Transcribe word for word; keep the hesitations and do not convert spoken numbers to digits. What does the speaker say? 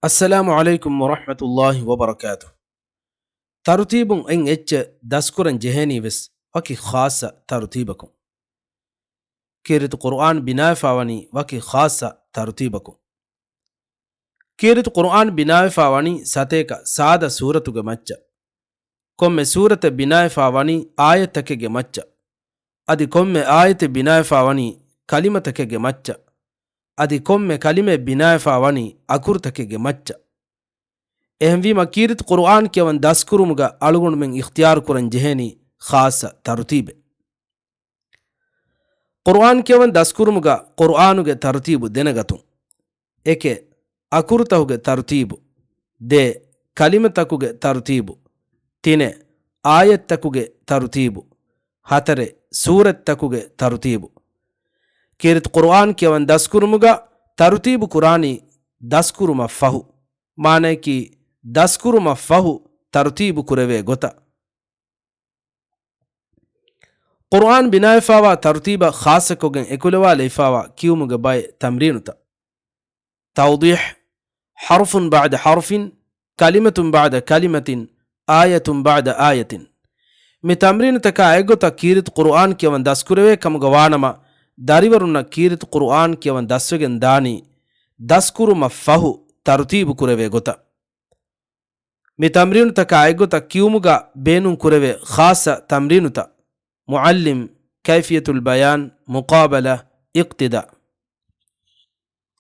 އައްސަލާމު ޢަލައިކުމް ވަރަޙްމަތުﷲި ވަބަރަކާތު. ތަރުތީބުން އެއް އެއްޗެއް ދަސްކުރަން ޖެހޭނީ ވެސް ވަކި ޚާއްޞަ ތަރުތީބަކުން. ކީރިތި ޤުރުއާން ބިނާވެފާ ވަނީ ވަކި ޚާއްޞަ ތަރުތީބަކުން. ކީރިތި ޤުރުއާން ބިނާވެފާ ވަނީ ސަތޭކަ ސާދަ ސޫރަތުގެ މައްޗަށް. ކޮންމެ ސޫރަތެއް ބިނާވެފާ ވަނީ އާޔަތްތަކެއްގެ މައްޗަށް. އަދި ކޮންމެ އާޔަތެއް ބިނާވެފާ ވަނީ ކަލިމަތަކެއްގެ މައްޗަށް. އަދި ކޮންމެ ކަލިމައެއް ބިނާވެފާ ވަނީ އަކުރުތަކެއްގެ މައްޗަށް. އެހެންވީމަ، ކީރިތި ޤުރުއާން ކިޔަވަން ދަސްކުރުމުގަ އަޅުގަނޑުމެން އިޚްތިޔާރު ކުރަން ޖެހޭނީ ޚާއްޞަ ތަރުތީބެއް. ޤުރުއާން ކިޔަވަން ދަސްކުރުމުގަ ޤުރުއާނުގެ ތަރުތީބު ދެނެގަތުން. އެކެއް، އަކުރުތަކުގެ ތަރުތީބު. ދެ، ކަލިމަތަކުގެ ތަރުތީބު. ތިނެއް، އާޔަތްތަކުގެ ތަރުތީބު. ހަތަރެއް، ސޫރަތްތަކުގެ ތަރުތީބު. ކީރިތި ޤުރުއާން ކިޔަވަން ދަސްކުރުމުގަ ތަރުތީބު ކުރާނީ ދަސްކުރުމަށް ފަހު. މާނަޔަކީ، ދަސްކުރުމަށް ފަހު ތަރުތީބު ކުރެވޭ ގޮތަށް. ޤުރުއާން ބިނާވެފާވާ ތަރުތީބަށް ޚާއްޞަކޮށްގެން އެކުލަވާލައިފާވާ ކިޔުމުގެ ބައެއް ތަމްރީނުތައް. ތައުޟީޙް، ޙަރުފުން ބަޢްދަ ޙަރުފިން، ކަލިމަތުން ބަޢްދަ ކަލިމަތިން، އާޔަތުން ބަޢްދަ އާޔަތިން. މި ތަމްރީނުތަކާ އެއްގޮތަށް ކީރިތި ޤުރުއާން ކިޔަވަން ދަސްކުރެވޭ ކަމުގަ ވާނަމަ، ދަރިވަރުންނަށް ކީރިތި ޤުރުއާން ކިޔަވަން ދަސްވެގެން ދާނީ، ދަސްކުރުމަށް ފަހު ތަރުތީބު ކުރެވޭ ގޮތަށް. މި ތަމްރީނުތަކާ އެއްގޮތަށް ކިޔުމުގަ ބޭނުން ކުރެވޭ ޚާއްޞަ ތަމްރީނުތައް، މުޢައްލިމް، ކައިފިޔަތުލް ބަޔާން، މުޤާބަލާ، އިޤްތިދާ.